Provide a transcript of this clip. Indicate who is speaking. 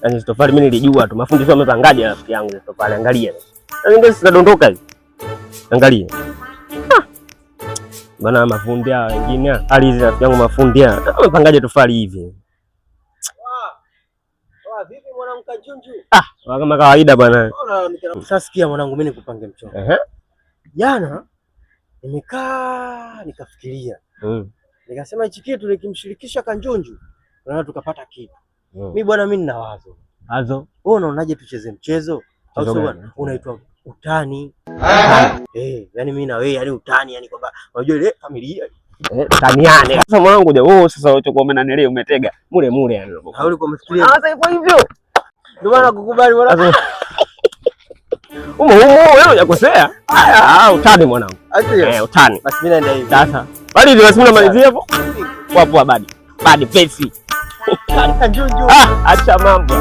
Speaker 1: Yaani tofali mimi nilijua tu mafundi sio wamepangaje rafiki yangu hizo tofali, angalia. Yaani ngazi zinadondoka hizi. Angalia. Ah. Bana mafundi hao wengine hali hizi rafiki yangu mafundi hao wamepangaje tofali hivi?
Speaker 2: Vipi mwanangu Kanjunju?
Speaker 1: Ah, kama kawaida bwana.
Speaker 2: Sasa sikia mwanangu, mimi nikupange mchongo.
Speaker 1: Ehe.
Speaker 2: Jana nimekaa nikafikiria. Nikasema hichi kitu nikimshirikisha Kanjunju tunaweza tukapata kitu. Mimi bwana, mimi nina wazo.
Speaker 1: Wazo.
Speaker 2: Wewe unaonaje tucheze mchezo? Au
Speaker 1: Mchezo
Speaker 2: sio
Speaker 1: gani?
Speaker 2: bwana? Unaitwa utani. Eh, yani mimi na wewe yani utani, yani kwamba unajua ile familia.
Speaker 1: Eh, taniane. Sasa mwanangu je, wewe sasa ulichokuwa umenanilia umetega mule mule yani.
Speaker 2: Au ulikuwa umefikiria?
Speaker 1: Ah, sasa ipo hivyo.
Speaker 2: Ndio maana kukubali bwana.
Speaker 1: Sasa umo umo wewe hujakosea. Ah, utani mwanangu.
Speaker 2: Acha.
Speaker 1: Eh, utani.
Speaker 2: Basi mimi naenda hivi.
Speaker 1: Sasa. Bali ndio basi mimi namalizia hapo. Poa poa badi. Badi pesi.
Speaker 2: Kanjunju.
Speaker 1: Ah, acha mambo.